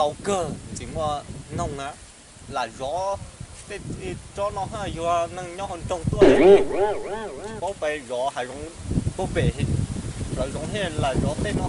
Tau kawg, tsis muaj noog na. Lam zov tej tsob no haj yog neeg nyob hauv nroog tuaj, paub pais zov hav zoov puag pem plawv zoov thiaj lam zov tej no.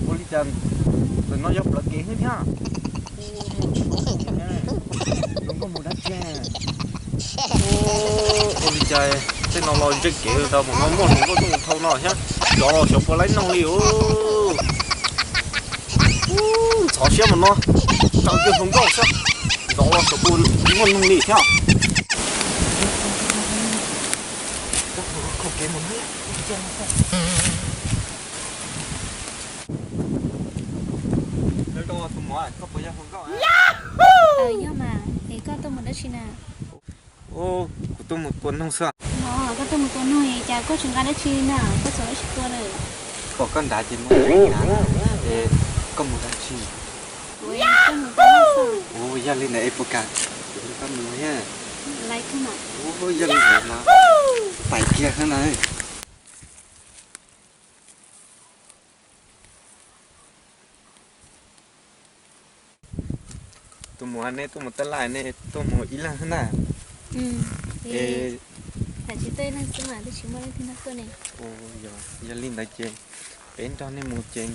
Ua li cas ntawm no yog plawv kev thiab thiab? Hluas nkauj mus dab tsi? Ua li cas tej no los ntse kev tau mus no muaj hluas nkauj tuaj mus dhau no thiab. Zov los xyov puas laib noog li os. Ntxhov siab mus no, tau kiag hluas nkauj xwb, zov los xyov puas muaj noog li thiab. Yog mas, es koj tuaj mus dab tsi na? Kuv tuaj mus tua noog xwb. Koj tuaj mus tua noog es cas koj tsis nqa dab tsi na, koj txhob dab tsi tua lawm. Pom koj nrad ces muab nrad, es koj mus dab tsi? Ua yog li ntawd es puas kam kuv nrog koj mus thiab? Ua yog li ntawd mas pais kiag na. Tus muam, nej tuaj mus tab laj nej tuaj mus ib leeg xwb na? Es, yog li ntawd ces peb nrog nej mus ces,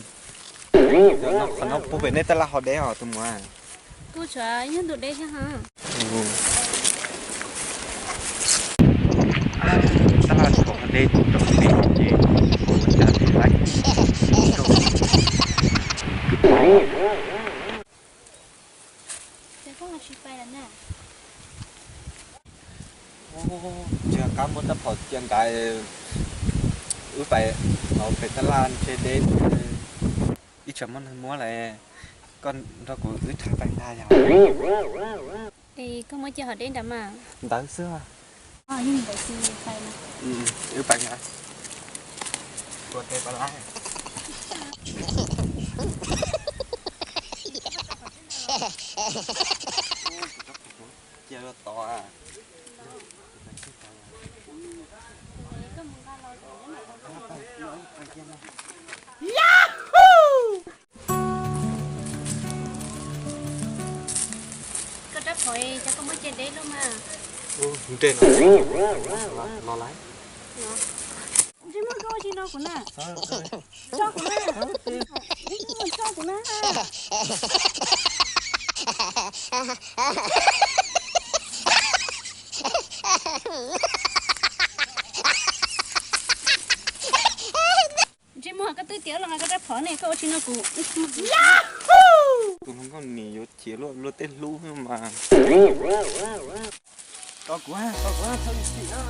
qhov no puag pem nej tab laj ho deb os tus muam? Kuv tshuav yog ntu deb thiab ha. Tab laj thaum deb rau pem ces ua cas thiaj laib. Tsis qab muab rab phom cia nrad, wb pais, pem tab laj ntshe deb, ib tsam muaj neeg muab lawm, koj nrog kuv wb rhais pais ntag yog. Es koj muab cia hov deb nrad mas. Ntawd xwb. Wb pais ntag. Tua tes pais lawm. Cia tod. Koj rab phom cas koj muab cia deb luaj mas. Ntsej muag, koj ua tsis no kuv na. Tso kuv na. Tso kuv na. Ntsej muag, koj twb tias los nqa koj rab phom ne, koj ua tsis no kuv. Tus hluas nkauj nim yuav chim luaj luag tej hlub mas. Tos kuv, tos kuv, txhob dim xim na.